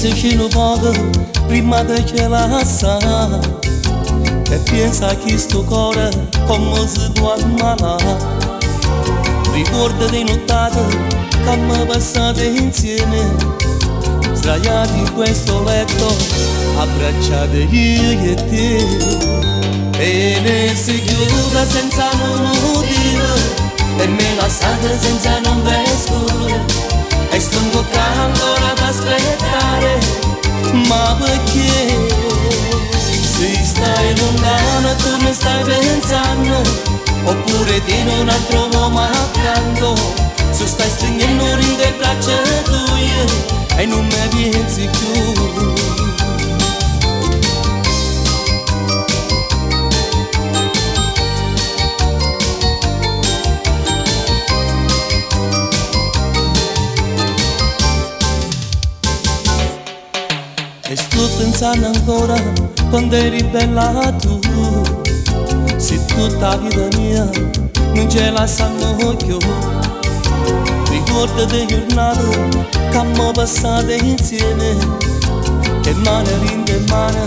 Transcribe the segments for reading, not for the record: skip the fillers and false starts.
Piensaci nu poco prima de ce lassà E piensa a chisto core come si può ammalà. Ricorda di nottata che mi passate insieme, sdraiati in questo letto, abbracciati io e te. E ne si chiude senza un motivo, e me lasciate senza non scuro. E sto ancora ad aspettare, ma perché? Se stai lontano tu mi stai pensando, oppure tieni un altro uomo accanto. Se stai stringendo le braccia tue e non mi pensi più. E sto pensando ancora quando eri bella tu. Se tutta la vita mia non ce la sanno più. Ricordo di giornate che abbiamo passato insieme, che mano in mano,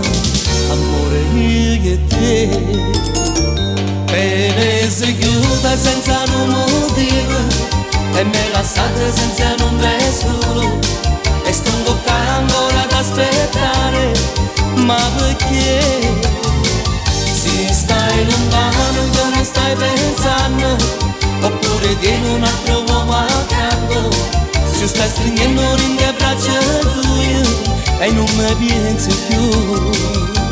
amore io e te. E ne si chiude senza un motivo, e me lasciate senza un scuro. E sto ancora ad aspettare, ma perché? Se stai lontano tu non stai pensando, oppure tieni un altro uomo accanto. Se stai stringendo le braccia tue e non mi pensi più.